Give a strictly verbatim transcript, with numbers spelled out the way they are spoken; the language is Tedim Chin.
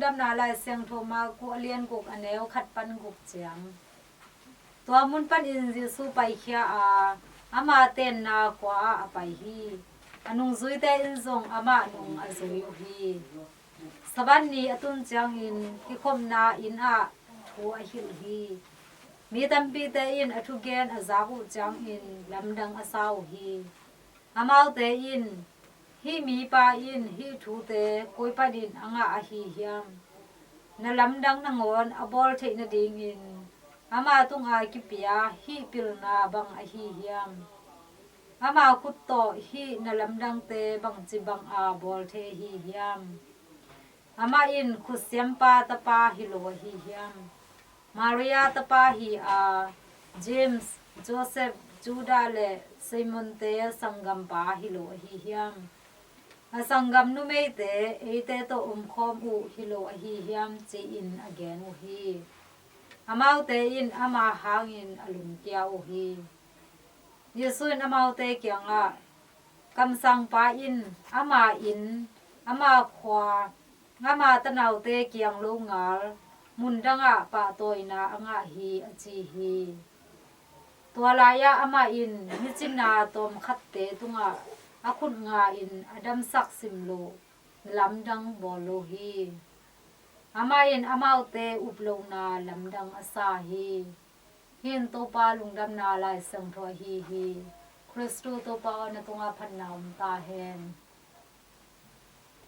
Lungdamna Lai Siangtho Marku a lian guk, a neu khat pan guk ciang. Tua mun panin Jesu paikhia a, ama tenna khua ah a pai hi. A nungzuite in zong amah nung a zui uh hi. Sabbath ni a tun ciangin kikhopna inn ah thu a hilh hi. Mi tampite in a thugen a zak uh ciangin lamdang a sa uh hi. Amaute in, "Hih mipa in hih thute koi panin a ngah ahi hiam? Na lamdang nangawn a bawl theih nadingin ama tunga kipia hih pilna bang ahi hiam? Ama khut tawh hih na lamdangte bangci banga bawl thei ahi hiam? Amah in khutsiampa tapa hi lo ahi hiam? Maria tapa hi a, James, Joseph, Judah le Simonte sanggampa hi lo ahi hiam? A sanggam numeite eite tawh omkhawm uh hi lo ahi hiam?" ci-in a gen uh hi. Amaute in ama hangin a lungkia uh hi. Jesu in amaute kiangah, "Kamsangpa in ama inn, ama khua, ama tanaute kiang longal mun dangah pahtawina a ngah hi," a ci hi. Tua lai-ah amah in micina tawmkhatte tungah a khut nga-in a damsak simloh, lamdang bawl lo hi. Amah in amaute uplona lamdang a sa hi. Hih in Topa Lungdamna Lai Siangtho ahi hi. Khristu Topa aw, na tungah phatna om ta hen.